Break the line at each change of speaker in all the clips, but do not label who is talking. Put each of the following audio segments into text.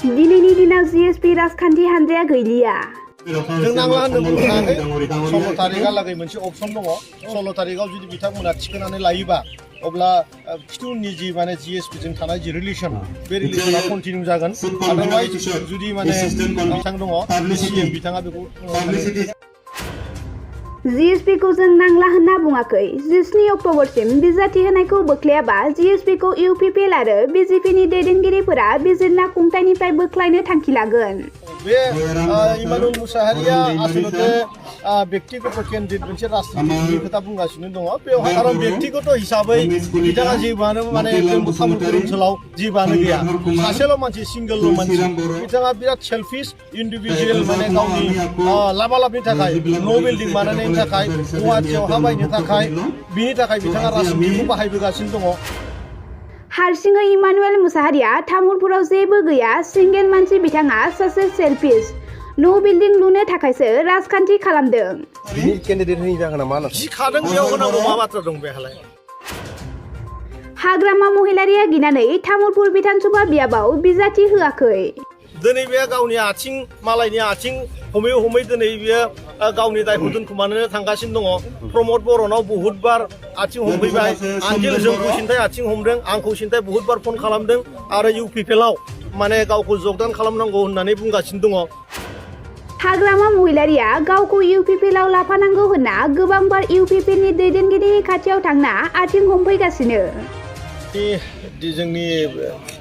दिनैनि दिनाव GSP राजखान्थि हानजाया गैलिया।
जों नांला होननो बुंनाङाखै 16 तारिखहालागै मोनसे अपसन दङ 16 तारिखआव जुदि बिथांमोना थिखोनानै लायोबा अब्ला खिथुनि जि माने GSP जों थानाय जि रिलेसन बे रिलेसना कन्टिनिउ जागोन आदारवाइज जुदि माने बिथां दङ CM बिथाङा बेखौ
GSP को जों नांला होनना बुङाखै 17 अक्ट'बरसिम बिजाथि होनायखौ बोख्लायाबा GSP को UPPL आरो BJP नि दैदेनगिरिफोरा बिजिरना खुंथायनिफ्राय बोख्लायनो थांखि लागोन।
बे इमानुल मुसाहारिया आसलते व्यक्तिगत केन्डिडेट मोनसे राजनीतिनि खोथा बुंगासिनो दङ बेवहाय खारन व्यक्तिगत हिसाबै बिथाङा जेबोआनो माने तामुलपुर ओनसोलाव जेबोआनो गैया सासेल' मानसि सिंगल मानसि बिथाङा बिराद सेल्फिश इन्डिभिजुवेल माने गावनि लाबालाबनि थाखाय न' बिल्डिं बानायनायनि थाखाय गुवाहाटियाव हा बायनो थाखाय बिनि थाखाय बिथाङा राजनीतिखौ बाहायबोगासिनो दङ।
हारसिङै इमानुएल मुसाहारिया तामुलपुराव जेबो गैया सिंगेल मानसि बिथाङा सासे सेल्फिश न' बिल्डिं लुनो थाखायसो राजखान्थि खालामदों।
बिनि केन्डिडेट होयि जाहोना मा जि खादों बेयाव होनांगौ मा बाथ्रा दं बेहालाय।
हाग्रामा महिलारिया गिनानै तामुलपुर बिधानसभा बियाबाव बिजाथि होआखै।
दिनै बे गावनि आथिं मालायनि आथिं हमै हमै दिनै बियो गावनि दायखौ दोनखोमानो थांगासिनो दङ प्रमद बर'नाव बहुतबार आथिं हमफैबाय आंखिल जोंखौ सिन्थाय आथिं हमदों आंखौ सिन्थाय बहुतबार फन खालामदों आरो UPPLआव माने गावखौ जगदान खालामनांगौ होननानै बुंगासिनो दङ।
हाग्रामा महिलारिया गावखौ UPPLआव लाफानांगौ होनना गोबांबार UPPLनि दैदेनगिरिनि खाथियाव थांना आथिं हमफैगासिनो।
जोंनि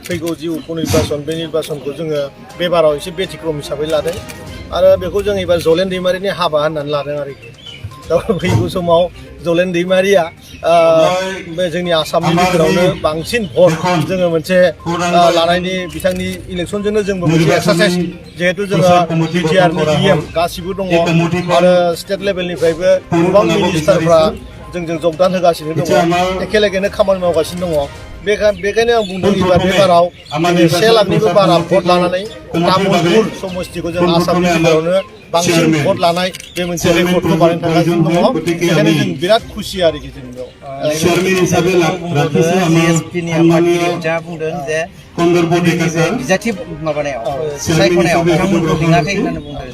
फैगौ जि उपनिर्बासन बे निर्बासनखौ जोङो बे बाराव एसे बेतिक्रम हिसाबै लादों आरो बेखौ जों एबार जलेन दैमारिनि हाबा होननानै लादों आरोखि दा फैगौ समाव जलेन दैमारिया जोंनि आसामनि गेजेरावनो बांसिन भट जोङो मोनसे लानायनि बिथांनि इलेक्सनजोंनो जोंबो मोनसे एक्सारसाइज जिहेतु जोङो BTRनि EM गासिबो दङ आरो स्टेट लेभेलनिफ्रायबो गोबां मिनिस्टारफ्रा जोंजों जगदान होगासिनो दङ एखेलेगेनो खामानि मावगासिनो दङ बेखायनो आं बुंदों एबार बे बाराव 1 लाखनिबो बारा भट लानानै तामुलपुर समस्तिखौ जों आसामनि गेजेरावनो बांसिन भट लानाय बे मोनसे रेकर्डखौ बानायनो थांगासिनो दङ बेखायनो जों बिराद खुसि आरोखि जों
GSPनि आफादगिरिया बुंदों जे बिजाथि माबानायाव सायख'नायाव बिथांमोनखौ लिङाखै होननानै बुंदों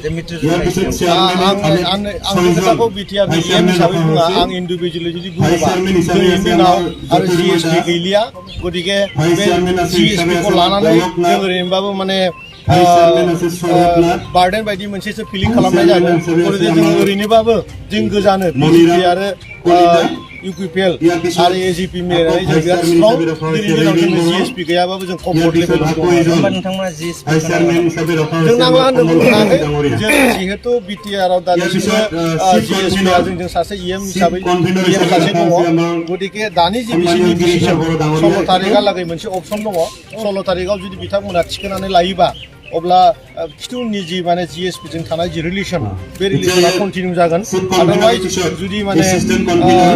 जे
आं खोथाखौ BTRनि EM हिसाबै बुङा आं इन्डिभिजुवेलि जुदि बुङोबा दिनैनि दिनाव आरो GSP गैलिया गतिके बे GSPखौ लानानै जों ओरैनोबाबो माने बार्डेन बायदि मोनसेसो फिलिं खालामनाय जादों जों ओरैनोबाबो जों गोजानो BJP आरो UPPL आरो AGP मिलायनानै जों बिराद स्ट्रं दिनैनि दिनाव जोङो GSP गैयाबाबो जों कम्फर्ट लेभेलाव दङ।
नोंथांमोना
जों नांला होननो बुंनाङाखै जों जिहेतु BTRआव दासिमबो GSPआ जोंजों सासे EM हिसाबै EM सासे दङ गतिके दानि जि बिसिनि डिसिसन 16 तारिखहालागै मोनसे अपसन दङ 16 तारिखआव जुदि बिथांमोना थिखोनानै लायोबा अब्ला खिथुनि जि माने GSP जों थानाय जि रिलेसन बे रिलेसना कन्टिनिउ जागोन आदारवाइज जुदि माने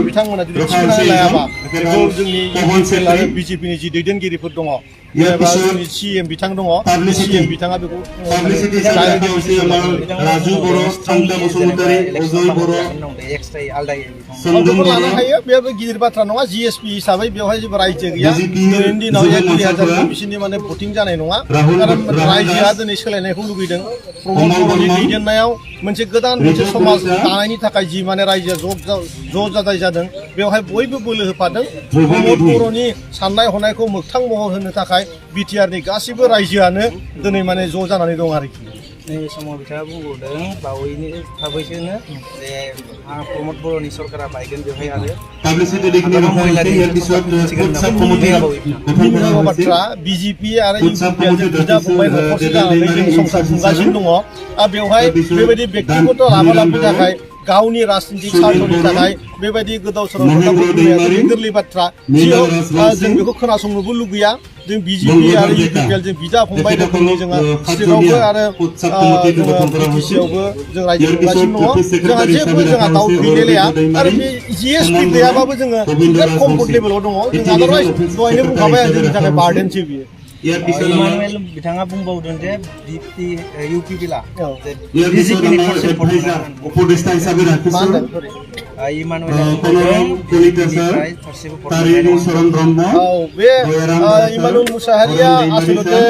बिथांमोना जुदि थिखोनानै लायाबा बेखौ जोंनि UPPL आरो BJP नि जि दैदेनगिरिफोर दङ एबा जोंनि CM बिथां दङ CM बिथाङा बेखौ
राजु बर' सामदा बसुमतारी अजय बर'
बेखौ लानो हायो बेबो गिदिर बाथ्रा नङा GSP हिसाबै बेवहाय जेबो रायजो गैया दिनैनि दिनाव 1,000 बिसिनि माने भटिं जानाय नङा खारन रायजोआ दिनै सोलायनायखौ लुगैदों प्रमद बर'नि दैदेननायाव मोनसे गोदान मोनसे समाज दानायनि थाखाय जि माने रायजोआ ज' जाजाय जादों बेवहाय बयबो बोलो होफादों प्रमद बर'नि साननाय हनायखौ मोगथां महर होनो थाखाय BTRनि गासिबो रायजोआनो दिनै माने ज' जानानै दं आरोखि।
नैबे समाव बिथाङा बुंबावदों बावैसोनो जे प्रमद बर'नि सरकारा बायगोन बेवहाय आरो
बाथ्रा BJP आरो UPPL जों बिदा फंबाय न'खरसे जानानै जों संसार खुंगासिनो दङ बेवहाय बेबायदि व्यक्तिगत लाभालाभनि थाखाय गावनि राजनीतिक स्वार्थनि थाखाय बेबायदि गोदाव सोराव खोथाखौ बुंनाया जोबोद गोरलै बाथ्रा जों बेखौ खोनासंनोबो लुगैया जों BJP आरो UPPL जों बिदा फंबाय रोखोमनि जोङो स्टेटआवबो आरो BTCआवबो जों रायजो खुंगासिनो दङ जोंहा जेबो जोंहा दाउट गैलायलाया आरो बे GSP गैयाबाबो जोङो बिराद कम्फर्ट लेभेलाव दङ जों आदारवाइज दहायनो बुंखाबाय आं जोंनि थाखाय बार्डेनसो बियो
इमानुएल बिथाङा बुंबावदों जे इउपिपिएलआ बिजेपिनि फारसे
उपदेष्टा हिसाबै राखिছো
इमानुएलआ
इमानुएल मुसाहारिया आसलते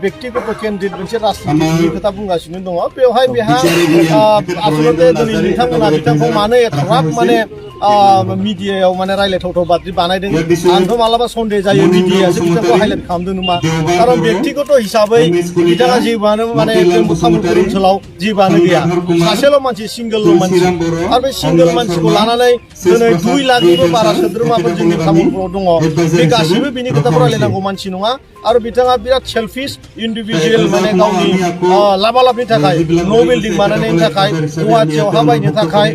व्यक्तिगत केन्डिडेट मोनसे राजनितिनि खोथा बुंगासिनो दङ बेवहाय बेहा आसलते दिनै बिथांमोना बिथांखौ मानो एथ'ग्राब माने मिडियायाव माने रायलायथावथाव बादि बानायदों आंथ' मालाबा सन्देह जायो मिडियायासो बिथांखौ हाइलाइट खालामदों नामा खारन व्यक्तिगत हिसाबै बिथाङा जेबोआनो माने तामुलपुर ओनसोलाव जेबोआनो गैया सासेल' मानसि सिंगोल मानसि आरो बे सिंगोल मानसिखौ लानानै दिनै 2 लाखनिबो बारा सोद्रोमाफोर जोंनि तामुलपुराव दङ बे गासिबो बिनि खोथाखौ रायलायनांगौ मानसि नङा आरो बिथाङा बिराद सेल्फिश इन्डिभिजुवेल माने गावनि लाबालाबनि थाखाय न' बिल्डिं बानायनायनि थाखाय गुवाहाटियाव हा बायनो थाखाय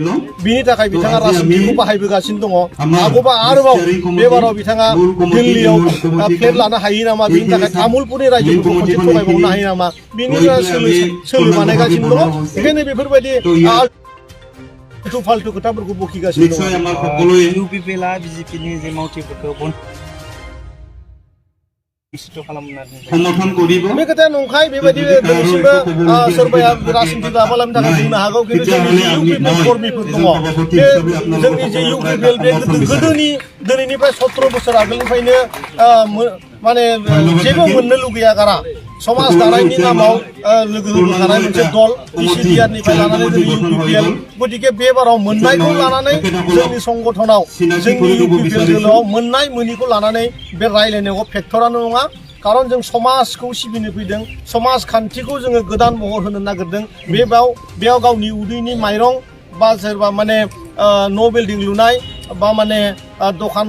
बिनि थाखाय बिथाङा राजनितिखौ बाहायबोगासिनो दङ आगोबा आरोबाव बे बाराव बिथाङा दिल्लीयाव फ्लेट लानो हायो नामा बिनि थाखाय तामुलपुरनि रायजोफोरखौ खनसे थगायबावनो हायो नामा बिनि सोलो बानायगासिनो दङ बेखायनो बेफोरबायदि फाल्तु खोथाफोरखौ बखिगासिनो दङ
इउपिपिएलआ बिजेपिनि जे मावथिफोरखौ
समर्थन কৰিব
बे खोथाया नंखाय बेबायदि दिनैसिमबो सोरबाया राजनिति लाबालानि थाखाय बुंनो हागौ खिन्थु जोंनि जे इउपिपिएल कर्मीफोर दङ बे जोंनि जे इउपिपिएल बे गोदोनि दिनैनिफ्राय 17 बोसोर आगोलनिफ्रायनो माने जेबो मोननो लुगैया गारा समाज दानायनि नामाव लोगो होखानाय मोनसे दल पिसिडिआरनिफ्राय लानानै जोंनि इउपिपिएल गतिके बे बाराव मोननायखौ लानानै जोंनि संगठनाव जोंनि इउपिपिएल दोलोआव मोननाय मोनिखौ लानानै बे रायलायनायाव फेक्टरानो नङा खारन जों समाजखौ सिबिनो फैदों समाजखान्थिखौ जोङो गोदान महर होनो नागिरदों बेयाव गावनि उदैनि माइरं बा सोरबा माने न' बिल्डिं लुनाय बा माने दखान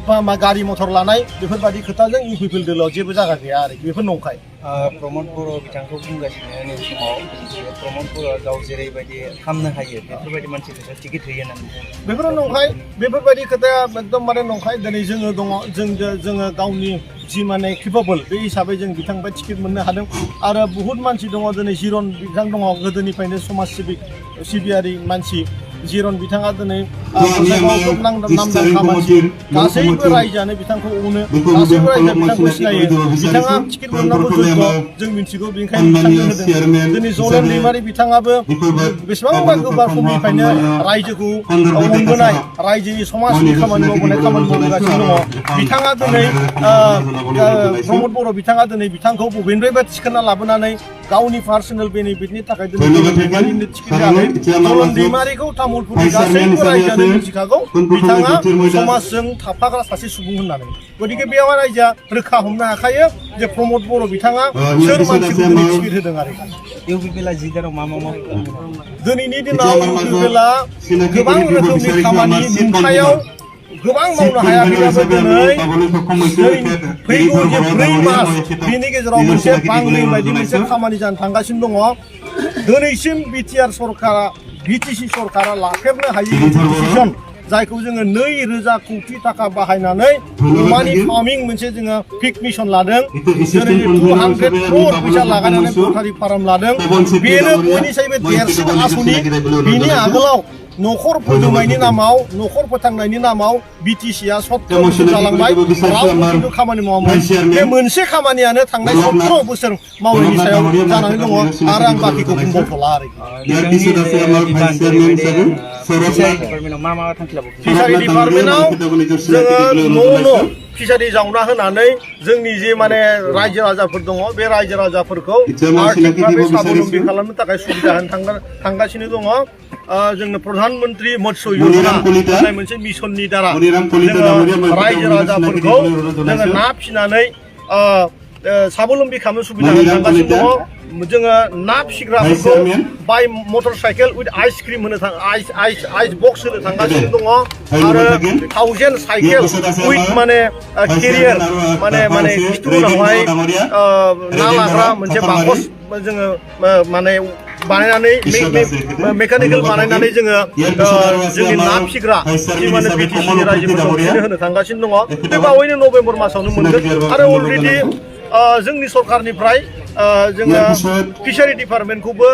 बा गारि मथर लानाय बेफोरबायदि खोथाजों इउपिपिएल दोलोआव जेबो जायगा गैया आरो बेफोर नंखाय
प्रमद बर' बिथांखौ बुंगासिनो नै समाव प्रमद बर'आ गाव जेरैबायदि खालामनो हायो बेफोरबायदि मानसिफोरखौ टिकेट होयो होननानै
बेफोरो नंखाय बेफोरबायदि खोथाया एकदम माने नंखाय दिनै जोङो दङ जोङो गावनि जि माने केपेबल बे हिसाबै जों बिथांनिफ्राय टिकेट मोननो हादों आरो बुहुत मानसि दङ दिनै जिरन बिथां दङ गोदोनिफ्रायनो समाज सिबियारि मानसि जिरन बिथाङा दिनै नामदांखा मानसि गासैबो रायजोआनो बिथांखौ अनो गासैबो रायजोआ बिथांखौ सिनायो बिथाङा टिकेट मोननांगौ जग्य जों मिथिगौ बेनिखायनो बिथांनो होदों दिनै जलेन दैमारि बिथाङाबो बेसेबांबा गोबां समनिफ्रायनो रायजोखौ अनबोनाय रायजोनि समाजनि खामानि मावबोगासिनो दङ बिथाङा दिनै प्रमद बर' बिथाङा दिनै बिथांखौ बबेनिफ्रायबा थिखोना लाबोनानै गावनि पार्सनेल बेनिफिटनि थाखाय दिनै जलेन दैमारिनो टिकेट होआखै जलेन दैमारिखौ तामुलपुरनि गासैबो रायजोआनो मिथिखागौ बिथाङा समाजजों थाफाग्रा सासे सुबुं होननानै गतिके बेयाव रायजोआ रोखा हमनो हाखायो जे प्रमद बर' बिथाङा सोर मानसिखौ दिनै टिकेट होदों आरो
इउपिपिएलआ जि दानाव मा मावो
दिनैनि दिनाव इउपिपिएलआ गोबां रोखोमनि खामानि नुथायाव गोबां मावनो हायाखैब्लाबो दिनै फैगौ जे 4 मास बेनि गेजेराव मोनसे बांग्रिं बायदि मोनसे खामानि जानो थांगासिनो दङ दिनैसिम बिटिसि सरकारा लाफेरनो हायि डिसिजन जायखौ जोङो 2,000 कोटी थाखा बाहायनानै अमानि फार्मिं मोनसे जोङो पिक मिशन लादों जेरै 200 क्र'र फैसा लागायनानै पटारि फार्म लादों बेनो बयनिसायबो देरसिन आसनि बिनि आगोलाव न'खर फोजौनायनि नामाव न'खर फोथांनायनि नामाव बिटिसिआ 17 बोसोर जालांबाय रावबो खिन्थु खामानि मावामोन बे मोनसे खामानियानो थांनाय 17 बोसोर मावनायनि सायाव जानानै दङ आरो आं बाकिखौ बुंबावथ'ला आरो फिसारि डिपार्टमेन्टआव जोङो न' फिसारि जावना होनानै जोंनि जे माने रायजो राजाफोर दङ बे रायजो राजाफोरखौ आर्थिक भाबै स्वाबलम्बी खालामनो थाखाय सुबिदा होनो थांगासिनो दङ जोंनो प्रधान मन्त्रि मत्स्य योजना होननाय मोनसे मिशननि दारा जोङो रायजो राजाफोरखौ जोङो ना फिसिनानै स्वाबलम्बी खालामनो सुबिदा होनो थांगासिनो दङ जोङो ना फिसिग्राफोरखौ बाय मटर साइकेल उइथ आइसक्रिम होनो आइस बक्स होनो थांगासिनो दङ आरो 1000 साइकेल उइथ माने केरियार माने खिथुनावहाय ना लाग्रा मोनसे बाकस जोङो माने बानायनानै मेकानिकेल बानायनानै जोङो जोंनि ना फिसिग्रा जि माने बिटिसिनि रायजोफोरखौ बिसोरनो होनो थांगासिनो दङ बे बावैनो नभेम्बर मासावनो मोनगोन आरो अलरेडि जोंनि सरकारनिफ्राय जोङो फिसारि डिपार्टमेन्टखौबो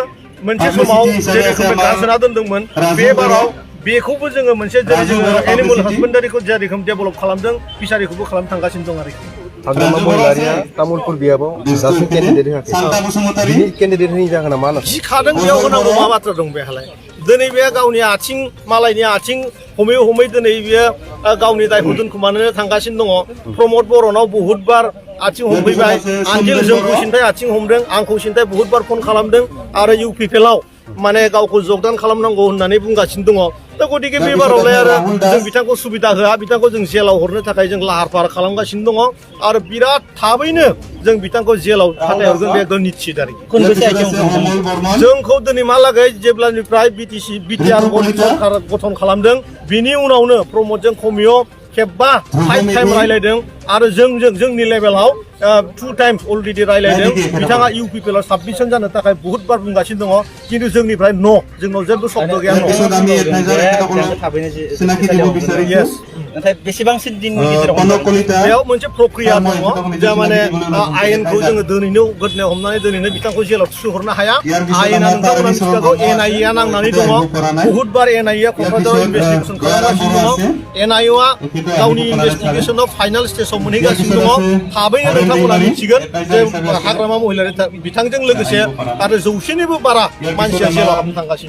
मोनसे समाव जे रोखोमै गारसोना दोनदोंमोन बे बाराव बेखौबो जोङो मोनसे जेरै जोङो एनिमेल हासबेन्डारिखौ जे रोखोम डेभेलप खालामदों फिसारिखौबो खालामनो थांगासिनो दं आरोखि
हाग्रामा महिलारिया तामुलपुर बियाबाव दासिम केन्डिडेट होआखै
सान्ता बसुमतारी
बिनि केन्डिडेट होयैनि जाहोना मा होनना
जि खादों बेयाव होनांगौ मा बाथ्रा दं बेहालाय दिनै बे गावनि आथिं मालायनि आथिं हमै हमै दिनै बियो गावनि दायखौ दोनखोमानो थांगासिनो दङ प्रमद बर'नाव बहुतबार आथिं हमफैबाय आन्जिल जोंखौ सिन्थाय आथिं हमदों आंखौ सिन्थाय बहुतबार फन खालामदों आरो UPPLआव माने गावखौ जगदान खालामनांगौ होननानै बुंगासिनो दङ दा गतिके बेबारावलाय आरो जों बिथांखौ सुबिदा होआ बिथांखौ जों जेलाव हरनो थाखाय जों लाहार फाहार खालामगासिनो दङ आरो बिराद थाबैनो जों बिथांखौ जेलाव फाथायहरगोन बे निश्चित आरोखि जोंखौ दिनैहालागै जेब्लानिफ्राय BTR गठन खालामदों बिनि उनावनो प्रमदजों कमिय खेबबा 5 टाइम रायलायदों आरो जोंनि लेभेलाव 2 टाइम्स अलरेडि रायलायदों बिथाङा UPPLआव साबमिसन जानो थाखाय बहुतबार बुंगासिनो दङ खिन्थु जोंनिफ्राय जेंनाव जेबो शब्द गैया
नाथाय बेसेबांसिन दिननि गेजेराव
बेयाव मोनसे प्रक्रिया दङ जा माने आयेनखौ जोङो दिनैनो गोदोनायाव हमनानै दिनैनो बिथांखौ जेलाव थिसनहरनो हाया आयेना नोंथांमोना मिथिखागौ NIA आ नांनानै दङ बहुतबार NIA आ क'क्राझाराव इनभेस्टिगेसन खालामगासिनो दङ NIA आ गावनि इनभेस्टिगेसनाव फाइनाल स्टेजआव मोनहैगासिनो दङ थाबैनो नोंथांमोना मिथिगोन जे हाग्रामा महिलारि बिथांजों लोगोसे आरो 100निबो बारा मानसिया जेलाव हाबनो थांगासिनो